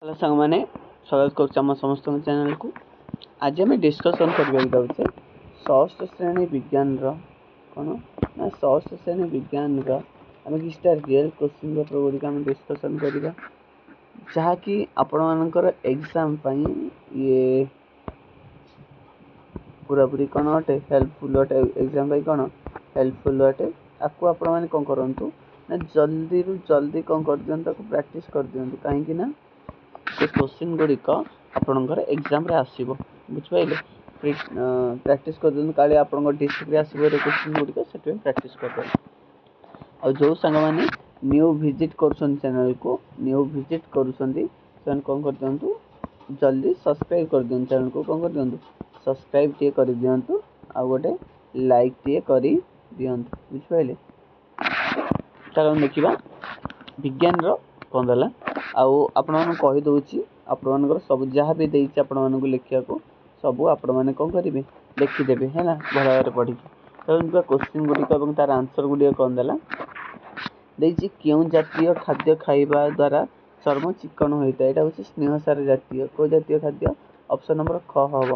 Hello ସାଙ୍ଗମାନେ, ସ୍ୱାଗତ କରୁଛି ଆମ ସମସ୍ତଙ୍କ ଚ୍ୟାନେଲକୁ। ଆଜି ଆମେ ଡିସ୍କସନ୍ କରିବାକୁ ଯାଉଛେ ଷଷ୍ଠ ଶ୍ରେଣୀ ବିଜ୍ଞାନର କ'ଣ ନା ଷଷ୍ଠ ଶ୍ରେଣୀ ବିଜ୍ଞାନର ଆମେ କିଛିଟା ରିଏଲ୍ କୋଶ୍ଚିନ୍ ପେପର୍ ଗୁଡ଼ିକ ଆମେ ଡିସ୍କସନ୍ କରିବା, ଯାହାକି ଆପଣମାନଙ୍କର ଏକ୍ଜାମ୍ ପାଇଁ ଇଏ ପୁରାପୁରି କ'ଣ ଅଟେ, ହେଲ୍ପଫୁଲ୍ ଅଟେ। ଏକ୍ଜାମ୍ ପାଇଁ କ'ଣ ହେଲ୍ପଫୁଲ୍ ଅଟେ। ଆକୁ ଆପଣମାନେ କ'ଣ କରନ୍ତୁ ନା ଜଲ୍ଦିରୁ ଜଲ୍ଦି କ'ଣ କରିଦିଅନ୍ତୁ, ତାକୁ ପ୍ରାକ୍ଟିସ୍ କରିଦିଅନ୍ତୁ, କାହିଁକି ନା ସେ କୋଶ୍ଚିନ୍ ଗୁଡ଼ିକ ଆପଣଙ୍କର ଏକ୍ଜାମ୍ରେ ଆସିବ। ବୁଝିପାରିଲେ? ପ୍ରାକ୍ଟିସ୍ କରିଦିଅନ୍ତୁ, କାଳେ ଆପଣଙ୍କ ଡିଷ୍ଟ୍ରିକ୍ଟରେ ଆସିବ ଏ କୋଶ୍ଚିନ୍ ଗୁଡ଼ିକ, ସେଥିପାଇଁ ପ୍ରାକ୍ଟିସ୍ କରିଦିଅନ୍ତୁ। ଆଉ ଯେଉଁ ସାଙ୍ଗମାନେ ନ୍ୟୁ ଭିଜିଟ୍ କରୁଛନ୍ତି ଚ୍ୟାନେଲ୍କୁ, ନ୍ୟୁ ଭିଜିଟ୍ କରୁଛନ୍ତି, ସେମାନେ କ'ଣ କରିଦିଅନ୍ତୁ, ଜଲ୍ଦି ସବସ୍କ୍ରାଇବ୍ କରିଦିଅନ୍ତୁ ଚ୍ୟାନେଲ୍କୁ। କ'ଣ କରିଦିଅନ୍ତୁ? ସବସ୍କ୍ରାଇବ୍ ଟିକେ କରିଦିଅନ୍ତୁ ଆଉ ଗୋଟେ ଲାଇକ୍ ଟିକେ କରିଦିଅନ୍ତୁ। ବୁଝିପାରିଲେ? ଚାଲନ୍ତୁ ଦେଖିବା ବିଜ୍ଞାନର କ'ଣ ଦେଲା। ଆଉ ଆପଣମାନଙ୍କୁ କହିଦେଉଛି, ଆପଣମାନଙ୍କର ସବୁ ଯାହା ବି ଦେଇଛି ଆପଣମାନଙ୍କୁ ଲେଖିବାକୁ, ସବୁ ଆପଣମାନେ କ'ଣ କରିବେ, ଲେଖିଦେବେ, ହେଲା, ଭଲ ଭାବରେ ପଢ଼ିକି। ଚାଲନ୍ତୁ ଯିବା କୋଶ୍ଚିନ୍ ଗୁଡ଼ିକ ଏବଂ ତାର ଆନ୍ସର୍ ଗୁଡ଼ିକ କ'ଣ ଦେଲା। ଦେଇଛି କେଉଁ ଜାତୀୟ ଖାଦ୍ୟ ଖାଇବା ଦ୍ୱାରା ଚର୍ମ ଚିକ୍କଣ ହୋଇଥାଏ? ଏଇଟା ହେଉଛି ସ୍ନେହସାର ଜାତୀୟ। କେଉଁ ଜାତୀୟ ଖାଦ୍ୟ? ଅପସନ୍ ନମ୍ବର ଖ ହେବ।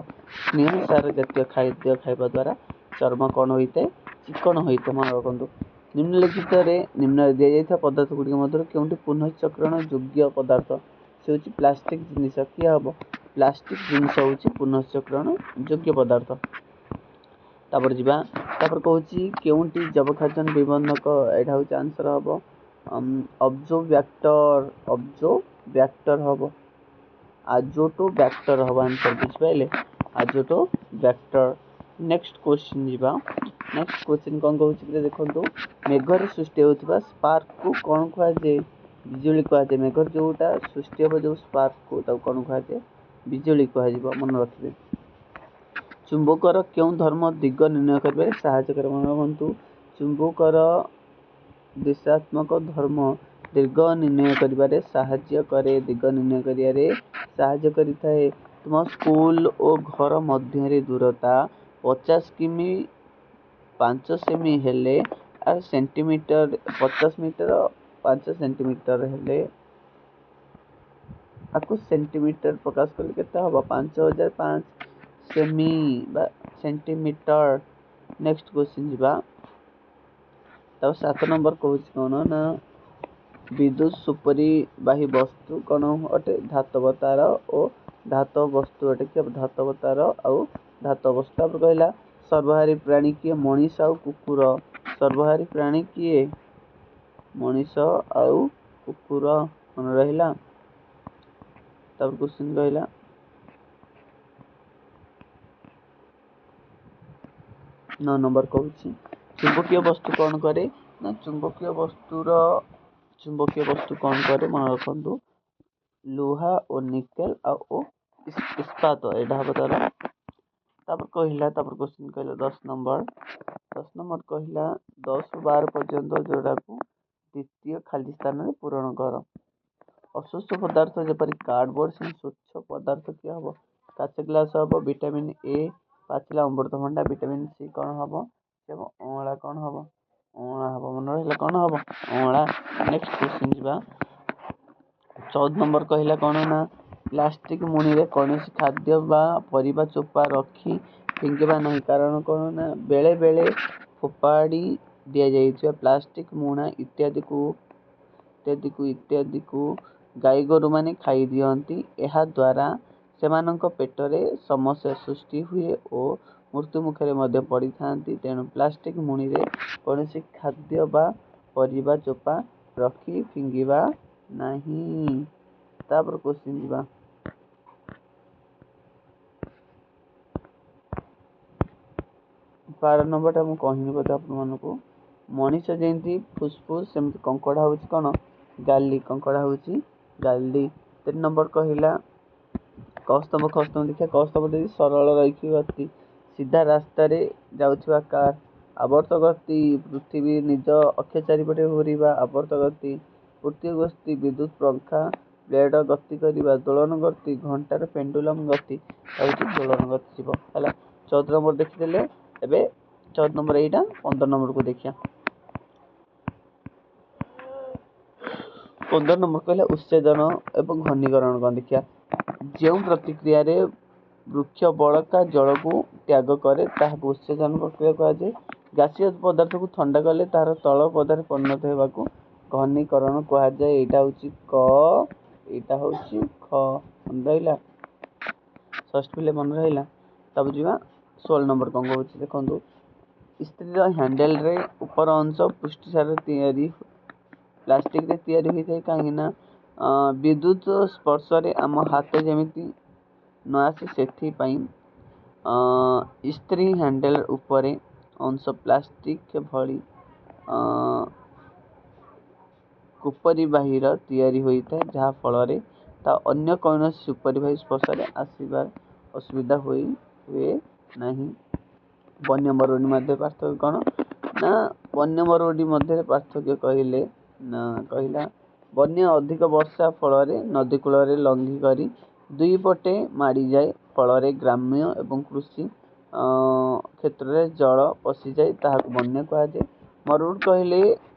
ସ୍ନେହସାର ଜାତୀୟ ଖାଦ୍ୟ ଖାଇବା ଦ୍ୱାରା ଚର୍ମ କ'ଣ ହୋଇଥାଏ? ଚିକ୍କଣ ହୋଇଥାଏ। ମନେ ରଖନ୍ତୁ। ନିମ୍ନଲିଖିତରେ ନିମ୍ନରେ ଦିଆଯାଇଥିବା ପଦାର୍ଥ ଗୁଡ଼ିକ ମଧ୍ୟରୁ କେଉଁଟି ପୁନଃଚକ୍ରଣ ଯୋଗ୍ୟ ପଦାର୍ଥ? ସେ ହେଉଛି ପ୍ଲାଷ୍ଟିକ୍ ଜିନିଷ। କିଏ ହେବ? ପ୍ଲାଷ୍ଟିକ୍ ଜିନିଷ ହେଉଛି ପୁନଃଚକ୍ରଣ ଯୋଗ୍ୟ ପଦାର୍ଥ। ତାପରେ ଯିବା, ତାପରେ କହୁଛି କେଉଁଟି ଯବକ୍ଷାରଜାନ ବିବନ୍ଧକ? ଏଇଟା ହେଉଛି ଆନ୍ସର୍ ହେବ ଅବଜୋବ୍ୟାକ୍ଟର। ଅବଜୋବ୍ୟାକ୍ଟର ହେବ, ଆଜୋଟୋବ୍ୟାକ୍ଟର ହେବ ଆନ୍ସର୍। ବୁଝିପାରିଲେ? ଆଜୋଟୋବ୍ୟାକ୍ଟର। ନେକ୍ସଟ କ୍ୱେଶ୍ଚିନ୍ ଯିବା। ନେକ୍ସଟ କ୍ୱେଶ୍ଚିନ୍ କ'ଣ କହୁଛି କି ଦେଖନ୍ତୁ, ମେଘରେ ସୃଷ୍ଟି ହେଉଥିବା ସ୍ପାର୍କକୁ କ'ଣ କୁହାଯାଏ? ବିଜୁଳି କୁହାଯାଏ। ମେଘରେ ଯେଉଁଟା ସୃଷ୍ଟି ହେବ, ଯେଉଁ ସ୍ପାର୍କକୁ, ତାକୁ କ'ଣ କୁହାଯାଏ? ବିଜୁଳି କୁହାଯିବ। ମନେ ରଖିବେ। ଚୁମ୍ବକର କେଉଁ ଧର୍ମ ଦିଗ ନିର୍ଣ୍ଣୟ କରିବାରେ ସାହାଯ୍ୟ କରେ? ମନେ ରଖନ୍ତୁ, ଚୁମ୍ବକର ଦିଶାତ୍ମକ ଧର୍ମ ଦିଗ ନିର୍ଣ୍ଣୟ କରିବାରେ ସାହାଯ୍ୟ କରେ। ଦିଗ ନିର୍ଣ୍ଣୟ କରିବାରେ ସାହାଯ୍ୟ କରିଥାଏ। ତୁମ ସ୍କୁଲ ଓ ଘର ମଧ୍ୟରେ ଦୂରତା 50 କିମି 5 ସେମି ହେଲେ ଆଉ ସେଣ୍ଟିମିଟର, 50 ମିଟର 5 ସେଣ୍ଟିମିଟର ହେଲେ ଆକୁ ସେଣ୍ଟିମିଟର ପ୍ରକାଶ କଲେ କେତେ ହେବ? 5005 ସେମି ବା ସେଣ୍ଟିମିଟର। ନେକ୍ସଟ କ୍ୱେଶ୍ଚିନ୍ ଯିବା। ତାପରେ 7 ନମ୍ବର କହୁଛି କ'ଣ ନା ବିଦ୍ୟୁତ ସୁପରିବାହୀ ବସ୍ତୁ କ'ଣ ଅଟେ? ଧାତବ ତାର ଓ ଧାତବ ବସ୍ତୁ ଅଟେ। କି ଧାତବ ତାର ଆଉ ଧାତବ ବସ୍ତୁ। ତାପରେ କହିଲା ସର୍ବହାରୀ ପ୍ରାଣୀ କିଏ? ମଣିଷ ଆଉ କୁକୁର। ସର୍ବହାରୀ ପ୍ରାଣୀ କିଏ? ମଣିଷ ଆଉ କୁକୁର। ମନେ ରହିଲା? ତାପରେ କ୍ୱେଶ୍ଚିନ୍ କହିଲା 9 ନମ୍ବର କହୁଛି ଚୁମ୍ବକୀୟ ବସ୍ତୁ କ'ଣ କରେ ନା ଚୁମ୍ବକୀୟ ବସ୍ତୁର, ଚୁମ୍ବକୀୟ ବସ୍ତୁ କ'ଣ କରେ? ମନେ ରଖନ୍ତୁ, ଲୁହା ଓ ନିକେଲ ଆଉ ଓ ଇସ୍ପାତ, ଏଇଟା ହେବ ତାର। ତାପରେ କହିଲା, ତାପରେ କ୍ୱେଶ୍ଚିନ୍ କହିଲା 10 ନମ୍ବର। 10 ନମ୍ବର କହିଲା 10ରୁ 12 ପର୍ଯ୍ୟନ୍ତ ଯୋଉଟାକୁ ଦ୍ୱିତୀୟ ଖାଲି ସ୍ଥାନରେ ପୂରଣ କର। ଅସ୍ୱଚ୍ଛ ପଦାର୍ଥ ଯେପରି କାର୍ଡ଼ବୋର୍ଡ଼, ସେମିତି ସ୍ୱଚ୍ଛ ପଦାର୍ଥ କିଏ ହେବ? କାଚ ଗ୍ଲାସ୍ ହେବ। ଭିଟାମିନ୍ ଏ ପାଚିଲା ଅମୃତଭଣ୍ଡା। ଭିଟାମିନ୍ ସି କ'ଣ ହେବ? ସେ ହେବ ଅଁଳା। କ'ଣ ହେବ? ଅଁଳା ହେବ। ମନେ ରହିଲା? କ'ଣ ହେବ? ଅଁଳା। ନେକ୍ସଟ କ୍ୱେଶ୍ଚିନ୍ ଯିବା। 14 ନମ୍ବର କହିଲା କ'ଣ ନା ପ୍ଲାଷ୍ଟିକ୍ ମୁଣିରେ କୌଣସି ଖାଦ୍ୟ ବା ପରିବା ଚୋପା ରଖି ଫିଙ୍ଗିବା ନାହିଁ। କାରଣ କ'ଣ ନା ବେଳେବେଳେ ଫୋପାଡ଼ି ଦିଆଯାଇଥିବା ପ୍ଲାଷ୍ଟିକ୍ ମୁଣା ଇତ୍ୟାଦିକୁ ଇତ୍ୟାଦିକୁ ଇତ୍ୟାଦିକୁ ଗାଈ ଗୋରୁମାନେ ଖାଇଦିଅନ୍ତି। ଏହାଦ୍ୱାରା ସେମାନଙ୍କ ପେଟରେ ସମସ୍ୟା ସୃଷ୍ଟି ହୁଏ ଓ ମୃତ୍ୟୁମୁଖରେ ମଧ୍ୟ ପଡ଼ିଥାନ୍ତି। ତେଣୁ ପ୍ଲାଷ୍ଟିକ୍ ମୁଣିରେ କୌଣସି ଖାଦ୍ୟ ବା ପରିବା ଚୋପା ରଖି ଫିଙ୍ଗିବା ନାହିଁ। ତାପରେ କ୍ୱେଶ୍ଚିନ୍ ଯିବା। 12 ନମ୍ବରଟା ମୁଁ କହିନି ବୋଧେ ଆପଣମାନଙ୍କୁ। ମଣିଷ ଯେମିତି ଫୁସଫୁସ, ସେମିତି କଙ୍କଡ଼ା ହେଉଛି କ'ଣ? ଗାଲି। କଙ୍କଡ଼ା ହେଉଛି ଗାଲି। 3 ନମ୍ବର କହିଲା କ ସ୍ତମ୍ଭ, ଖ ସ୍ତମ୍ଭ ଦେଖିବା। କ ସ୍ତମ୍ଭ ଦେଇଛି ସରଳ ରୈଖିକ ଗତି, ସିଧା ରାସ୍ତାରେ ଯାଉଥିବା କାର୍। ଆବର୍ତ୍ତ ଗତି, ପୃଥିବୀ ନିଜ ଅକ୍ଷ ଚାରିପଟେ ଘୂରିବା ଆବର୍ତ୍ତ ଗତି। ବୃତ୍ତୀୟ ଗତି, ବିଦ୍ୟୁତ ପଙ୍ଖା ବ୍ଲେଡ଼ ଗତି କରିବା। ଦୋଳନ ଗତି, ଘଣ୍ଟାର ପେଣ୍ଡୁଲମ୍ ଗତି ହେଉଛି ଦୋଳନ ଗତି ଯିବ। ହେଲା, 14 ନମ୍ବର ଦେଖିଦେଲେ। ଏବେ 14 ନମ୍ବର ଏଇଟା, 15 ନମ୍ବରକୁ ଦେଖିବା। 15 ନମ୍ବର କହିଲା ଉତ୍ସେଚନ ଏବଂ ଘନୀକରଣ କ'ଣ ଦେଖିବା। ଯେଉଁ ପ୍ରତିକ୍ରିୟାରେ ବୃକ୍ଷ ବଳକା ଜଳକୁ ତ୍ୟାଗ କରେ ତାହାକୁ ଉତ୍ସେଚନ ପ୍ରକ୍ରିୟା କୁହାଯାଏ। ଗ୍ୟାସୀୟ ପଦାର୍ଥକୁ ଥଣ୍ଡା କଲେ ତାହାର ତରଳ ପଦାର୍ଥରେ ପରିଣତ ହେବାକୁ ଘନୀକରଣ କୁହାଯାଏ। ଏଇଟା ହେଉଛି କ, ଏଇଟା ହେଉଛି ଖ। ମନେ ରହିଲା? ଷଷ୍ଠ ପିଲେ ମନେ ରହିଲା? ତାପରେ ଯିବା 16 ନମ୍ବର କ'ଣ କହୁଛି ଦେଖନ୍ତୁ। ଇସ୍ତ୍ରୀର ହ୍ୟାଣ୍ଡେଲରେ ଉପର ଅଂଶ ପୁଷ୍ଟିସାର ତିଆରି ପ୍ଲାଷ୍ଟିକରେ ତିଆରି ହୋଇଥାଏ, କାହିଁକିନା ବିଦ୍ୟୁତ ସ୍ପର୍ଶରେ ଆମ ହାତ ଯେମିତି ନ ଆସେ ସେଥିପାଇଁ ଇସ୍ତ୍ରୀ ହ୍ୟାଣ୍ଡେଲ ଉପରେ ଅଂଶ ପ୍ଲାଷ୍ଟିକ ଭଳି କୁପରିବାହୀର ତିଆରି ହୋଇଥାଏ, ଯାହାଫଳରେ ତା ଅନ୍ୟ କୌଣସି ସୁପରିବାହୀ ସ୍ପର୍ଶରେ ଆସିବା ଅସୁବିଧା ହୁଏ ନାହିଁ। ବନ୍ୟ ମରୁଡ଼ି ମଧ୍ୟରେ ପାର୍ଥକ୍ୟ କ'ଣ ନା, ବନ୍ୟ ମରୁଡ଼ି ମଧ୍ୟରେ ପାର୍ଥକ୍ୟ କହିଲେ ନା, କହିଲା ବନ୍ୟା ଅଧିକ ବର୍ଷା ଫଳରେ ନଦୀ କୂଳରେ ଲଙ୍ଘି କରି ଦୁଇ ପଟେ ମାଡ଼ିଯାଏ, ଫଳରେ ଗ୍ରାମ୍ୟ ଏବଂ କୃଷି କ୍ଷେତ୍ରରେ ଜଳ ପଶିଯାଏ, ତାହାକୁ ବନ୍ୟା କୁହାଯାଏ। ମରୁଡ଼ି କହିଲେ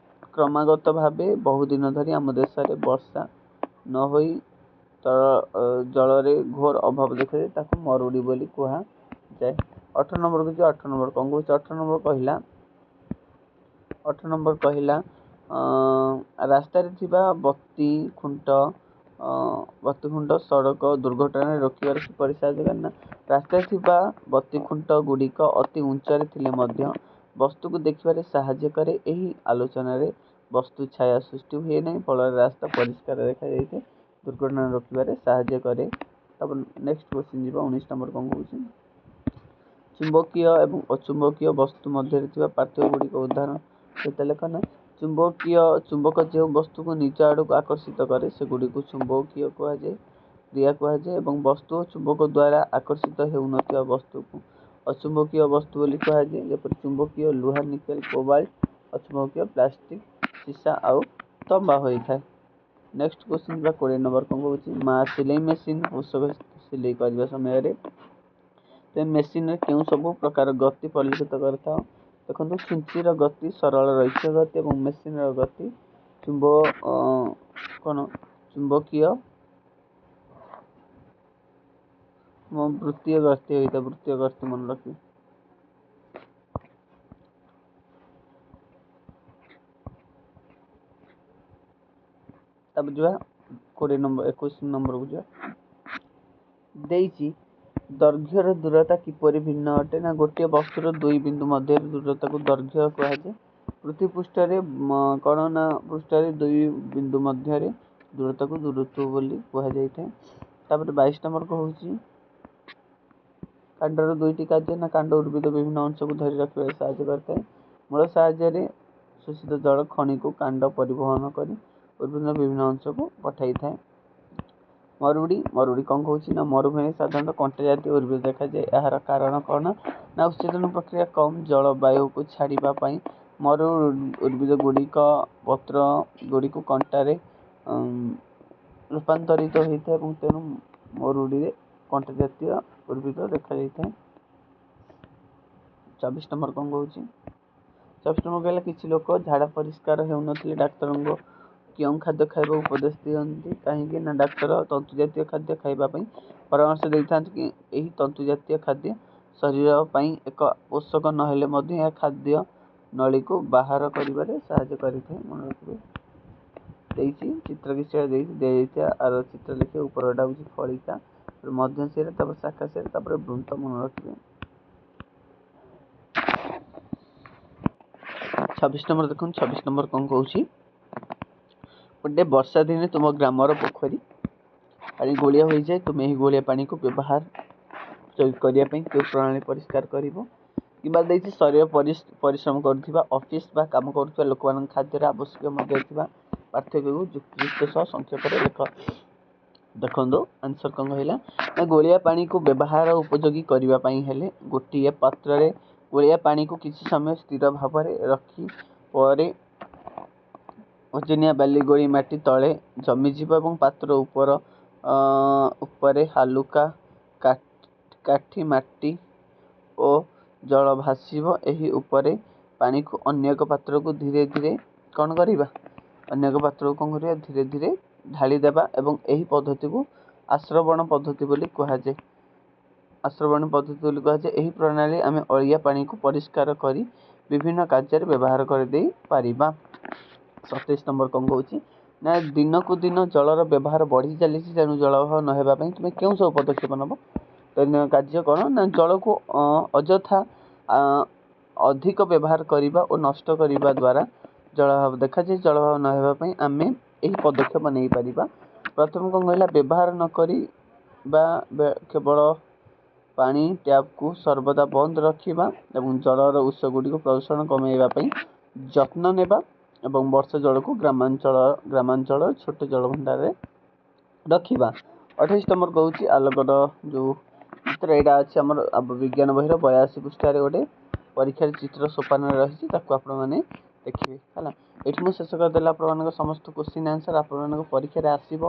କ୍ରମାଗତ ଭାବେ ବହୁଦିନ ଧରି ଆମ ଦେଶରେ ବର୍ଷା ନ ହୋଇ ଜଳରେ ଘୋର ଅଭାବ ଦେଖାଯାଏ, ତାକୁ ମରୁଡ଼ି ବୋଲି କୁହାଯାଏ। 18 ନମ୍ବରକୁ ଯିବା। 18 ନମ୍ବର କ'ଣ କହୁଛି? 18 ନମ୍ବର କହିଲା, 18 ନମ୍ବର କହିଲା ରାସ୍ତାରେ ଥିବା ବତି ଖୁଣ୍ଟ, ବତି ଖୁଣ୍ଟ ସଡ଼କ ଦୁର୍ଘଟଣାରେ ରୋକିବାରେ କିପରି ସାହାଯ୍ୟ କରେ ନା, ରାସ୍ତାରେ ଥିବା ବତି ଖୁଣ୍ଟ ଗୁଡ଼ିକ ଅତି ଉଞ୍ଚରେ ଥିଲେ ମଧ୍ୟ ବସ୍ତୁକୁ ଦେଖିବାରେ ସାହାଯ୍ୟ କରେ। ଏହି ଆଲୋଚନାରେ ବସ୍ତୁ ଛାୟା ସୃଷ୍ଟି ହୁଏ ନାହିଁ, ଫଳରେ ରାସ୍ତା ପରିଷ୍କାର ଦେଖାଯାଇଥାଏ, ଦୁର୍ଘଟଣା ରୋକିବାରେ ସାହାଯ୍ୟ କରେ। ତାପରେ ନେକ୍ସଟ କ୍ୱେଶ୍ଚିନ୍ ଯିବା। 19 ନମ୍ବର କ'ଣ କହୁଛି? ଚୁମ୍ବକୀୟ ଏବଂ ଅଚୁମ୍ବକୀୟ ବସ୍ତୁ ମଧ୍ୟରେ ଥିବା ପାର୍ଥକ୍ୟ ଗୁଡ଼ିକ ଉଦାହରଣ ସହିତ ଲେଖ ନା, ଚୁମ୍ବକୀୟ, ଚୁମ୍ବକ ଯେଉଁ ବସ୍ତୁକୁ ନିଜ ଆଡ଼କୁ ଆକର୍ଷିତ କରେ ସେଗୁଡ଼ିକୁ ଚୁମ୍ବକୀୟ କୁହାଯାଏ, କ୍ରିୟା କୁହାଯାଏ, ଏବଂ ବସ୍ତୁ ଓ ଚୁମ୍ବକ ଦ୍ୱାରା ଆକର୍ଷିତ ହେଉନଥିବା ବସ୍ତୁକୁ ଅଚୁମ୍ବକୀୟ ବସ୍ତୁ ବୋଲି କୁହାଯାଏ। ଯେପରି ଚୁମ୍ବକୀୟ ଲୁହା, ନିକେଲ, କୋବାଲ୍ଟ, ଅଚୁମ୍ବକୀୟ ପ୍ଲାଷ୍ଟିକ, ସୀସା ଆଉ ତମ୍ବା ହୋଇଥାଏ। ନେକ୍ସଟ କ୍ୱେଶ୍ଚିନ୍ ଯିବା। 20 ନମ୍ବର କ'ଣ କହୁଛି? ମା ସିଲେଇ ମେସିନ୍ ପୋଷକ ସିଲେଇ କରିବା ସମୟରେ ତୁମେ ମେସିନ୍ରେ କେଉଁ ସବୁ ପ୍ରକାର ଗତି ପରିଲକ୍ଷିତ କରିଥାଅ? ଦେଖନ୍ତୁ, ଛୁଞ୍ଚିର ଗତି ସରଳ ରୈଖିକ ଗତି ଏବଂ ମେସିନ୍ର ଗତି ଚୁମ୍ବ କ'ଣ ଚୁମ୍ବକୀୟ ବୃତ୍ତୀୟ ଗତି ହୋଇଥାଏ, ବୃତ୍ତୀୟ ଗତି ମନେ ରଖିବେ। ତାପରେ ଯିବା 20 ନମ୍ବର, 21 ନମ୍ବରକୁ ଯିବା। ଦେଇଛି ଦୈର୍ଘ୍ୟର ଦୂରତା କିପରି ଭିନ୍ନ ଅଟେ ନା, ଗୋଟିଏ ବସ୍ତୁର ଦୁଇ ବିନ୍ଦୁ ମଧ୍ୟରେ ଦୂରତାକୁ ଦୈର୍ଘ୍ୟ କୁହାଯାଏ। ପୃଥିବୀ ପୃଷ୍ଠରେ କ'ଣ ନା, ପୃଷ୍ଠରେ ଦୁଇ ବିନ୍ଦୁ ମଧ୍ୟରେ ଦୂରତାକୁ ଦୂରତ୍ୱ ବୋଲି କୁହାଯାଇଥାଏ। ତାପରେ 22 ନମ୍ବର କହୁଛି କାଣ୍ଡର ଦୁଇଟି କାର୍ଯ୍ୟ ନା, କାଣ୍ଡ ଉଦ୍ଭିଦ ବିଭିନ୍ନ ଅଂଶକୁ ଧରି ରଖିବାରେ ସାହାଯ୍ୟ କରିଥାଏ। ମୂଳ ସାହାଯ୍ୟରେ ଶୋଷିତ ଜଳ ଖଣିକୁ କାଣ୍ଡ ପରିବହନ କରି ଉଦ୍ଭିଦର ବିଭିନ୍ନ ଅଂଶକୁ ପଠାଇଥାଏ। ମରୁଡ଼ି, ମରୁଡ଼ି କ'ଣ କହୁଛି ନା, ମରୁଭୂମିରେ ସାଧାରଣତଃ କଣ୍ଟା ଜାତୀୟ ଉଦ୍ଭିଦ ଦେଖାଯାଏ। ଏହାର କାରଣ କ'ଣ ନା, ଉତ୍ସେଚନ ପ୍ରକ୍ରିୟା କମ୍, ଜଳବାୟୁକୁ ଛାଡ଼ିବା ପାଇଁ ମରୁ ଉଦ୍ଭିଦ ଗୁଡ଼ିକ ପତ୍ର ଗୁଡ଼ିକୁ କଣ୍ଟାରେ ରୂପାନ୍ତରିତ ହୋଇଥାଏ ଏବଂ ତେଣୁ ମରୁଡ଼ିରେ କଣ୍ଟା ଜାତୀୟ ଉଦ୍ଭିଦ ଦେଖାଯାଇଥାଏ। 24 ନମ୍ବର କ'ଣ କହୁଛି? 24 ନମ୍ବର କହିଲା କିଛି ଲୋକ ଝାଡ଼ା ପରିଷ୍କାର ହେଉନଥିଲେ ଡାକ୍ତରଙ୍କ କେଉଁ ଖାଦ୍ୟ ଖାଇବାକୁ ଉପଦେଶ ଦିଅନ୍ତି? କାହିଁକି ନା, ଡାକ୍ତର ତନ୍ତୁ ଜାତୀୟ ଖାଦ୍ୟ ଖାଇବା ପାଇଁ ପରାମର୍ଶ ଦେଇଥାନ୍ତି କି ଏହି ତନ୍ତୁ ଜାତୀୟ ଖାଦ୍ୟ ଶରୀର ପାଇଁ ଏକ ପୋଷକ ନହେଲେ ମଧ୍ୟ ଏହା ଖାଦ୍ୟ ନଳୀକୁ ବାହାର କରିବାରେ ସାହାଯ୍ୟ କରିଥାଏ। ମନେ ରଖିବେ। ଦେଇଛି ଚିତ୍ର କିଛି ଦେଇଛି, ଦିଆଯାଇଥିବା ଆର ଚିତ୍ର ଲେଖିବେ। ଉପରଟା ହେଉଛି ଫଳିକା, ମଧ୍ୟ ଶିରା, ତାପରେ ଶାଖା ଶିରା, ତାପରେ ବୃନ୍ତ। ମନେ ରଖିବେ। 26 ନମ୍ବର ଦେଖନ୍ତୁ। 26 ନମ୍ବର କ'ଣ କହୁଛି? ଗୋଟେ ବର୍ଷା ଦିନେ ତୁମ ଗ୍ରାମର ପୋଖରୀ ପାଣି ଗୋଳିଆ ହୋଇଯାଏ। ତୁମେ ଏହି ଗୋଳିଆ ପାଣିକୁ ବ୍ୟବହାର କରିବା ପାଇଁ କେଉଁ ପ୍ରଣାଳୀ ପରିଷ୍କାର କରିବ? କିମ୍ବା ଦେଇଛି ଶରୀର ପରିଶ୍ରମ କରୁଥିବା, ଅଫିସ ବା କାମ କରୁଥିବା ଲୋକମାନଙ୍କ ଖାଦ୍ୟରେ ଆବଶ୍ୟକ ମଧ୍ୟରେ ଥିବା ପାର୍ଥକ୍ୟକୁ ଯୁକ୍ତିଯୁକ୍ତ ସହ ସଂକ୍ଷେପରେ ଲେଖ। ଦେଖନ୍ତୁ ଆନ୍ସର କ'ଣ କହିଲା ନା, ଗୋଳିଆ ପାଣିକୁ ବ୍ୟବହାର ଉପଯୋଗୀ କରିବା ପାଇଁ ହେଲେ ଗୋଟିଏ ପାତ୍ରରେ ଗୋଳିଆ ପାଣିକୁ କିଛି ସମୟ ସ୍ଥିର ଭାବରେ ରଖି ପରେ ଓଜନିଆ ବାଲି ଗୋଳି ମାଟି ତଳେ ଜମିଯିବ ଏବଂ ପାତ୍ର ଉପର ଉପରେ ହାଲୁକା କାଠି ମାଟି ଓ ଜଳ ଭାସିବ। ଏହି ଉପରେ ପାଣିକୁ ଅନ୍ୟ ଏକ ପାତ୍ରକୁ ଧୀରେ ଧୀରେ କ'ଣ କରିବା? ଅନ୍ୟ ଏକ ପାତ୍ରକୁ କ'ଣ କରିବା? ଧୀରେ ଧୀରେ ଢାଳି ଦେବା ଏବଂ ଏହି ପଦ୍ଧତିକୁ ଆସ୍ରବଣ ପଦ୍ଧତି ବୋଲି କୁହାଯାଏ। ଆସ୍ରବଣ ପଦ୍ଧତି ବୋଲି କୁହାଯାଏ। ଏହି ପ୍ରଣାଳୀ ଆମେ ଅଳିଆ ପାଣିକୁ ପରିଷ୍କାର କରି ବିଭିନ୍ନ କାର୍ଯ୍ୟରେ ବ୍ୟବହାର କରିଦେଇ ପାରିବା। 27 ନମ୍ବର କ'ଣ କହୁଛି ନା, ଦିନକୁ ଦିନ ଜଳର ବ୍ୟବହାର ବଢ଼ି ଚାଲିଛି, ତେଣୁ ଜଳ ଅଭାବ ନ ହେବା ପାଇଁ ତୁମେ କେଉଁ ସବୁ ପଦକ୍ଷେପ ନେବ? ଦୈନନ୍ଦିନ କାର୍ଯ୍ୟ କ'ଣ ନା, ଜଳକୁ ଅଯଥା ଅଧିକ ବ୍ୟବହାର କରିବା ଓ ନଷ୍ଟ କରିବା ଦ୍ୱାରା ଜଳ ଅଭାବ ଦେଖାଯାଏ। ଜଳ ଅଭାବ ନ ହେବା ପାଇଁ ଆମେ ଏହି ପଦକ୍ଷେପ ନେଇପାରିବା। ପ୍ରଥମ କ'ଣ କହିଲା? ବ୍ୟବହାର ନ କରି ବା କେବଳ ପାଣି ଟ୍ୟାପକୁ ସର୍ବଦା ବନ୍ଦ ରଖିବା ଏବଂ ଜଳର ଉତ୍ସ ଗୁଡ଼ିକୁ ପ୍ରଦୂଷଣ କମାଇବା ପାଇଁ ଯତ୍ନ ନେବା ଏବଂ ବର୍ଷା ଜଳକୁ ଗ୍ରାମାଞ୍ଚଳ ଛୋଟ ଜଳଭଣ୍ଡାରରେ ରଖିବା। 28 ନମ୍ବର କହୁଛି, ଆଲୋକର ଯେଉଁ ଚିତ୍ର ଏଇଟା ଅଛି, ଆମର ବିଜ୍ଞାନ ବହିର 82 ପୃଷ୍ଠାରେ ଗୋଟେ ପରୀକ୍ଷାର ଚିତ୍ର ସୋପାନରେ ରହିଛି, ତାକୁ ଆପଣମାନେ ଦେଖିବେ। ହେଲା, ଏଇଠି ମୁଁ ଶେଷ କରିଦେଲି ଆପଣମାନଙ୍କ ସମସ୍ତ କୋଶ୍ଚିନ୍ ଆନ୍ସର୍। ଆପଣମାନଙ୍କ ପରୀକ୍ଷାରେ ଆସିବ,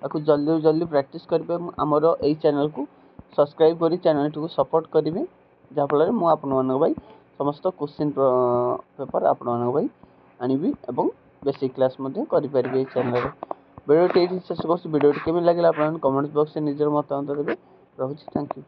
ତାକୁ ଜଲ୍ଦିରୁ ଜଲ୍ଦି ପ୍ରାକ୍ଟିସ୍ କରିବେ ଏବଂ ଆମର ଏଇ ଚ୍ୟାନେଲ୍କୁ ସବସ୍କ୍ରାଇବ୍ କରି ଚ୍ୟାନେଲ୍ଟିକୁ ସପୋର୍ଟ କରିବେ, ଯାହାଫଳରେ ମୁଁ ଆପଣମାନଙ୍କ ପାଇଁ ସମସ୍ତ କୋଶ୍ଚିନ୍ ପେପର୍ ଆପଣମାନଙ୍କ ପାଇଁ ଆଣିବି ଏବଂ ବେସିକ୍ କ୍ଲାସ୍ ମଧ୍ୟ କରିପାରିବି ଏଇ ଚ୍ୟାନେଲ୍ରେ। ଭିଡ଼ିଓଟି ଏଇଠି ଶେଷ କରୁଛି। ଭିଡ଼ିଓଟି କେମିତି ଲାଗିଲା, ଆପଣମାନେ କମେଣ୍ଟ ବକ୍ସରେ ନିଜର ମତାମତ ଦେବେ। ରହୁଛି, thank you.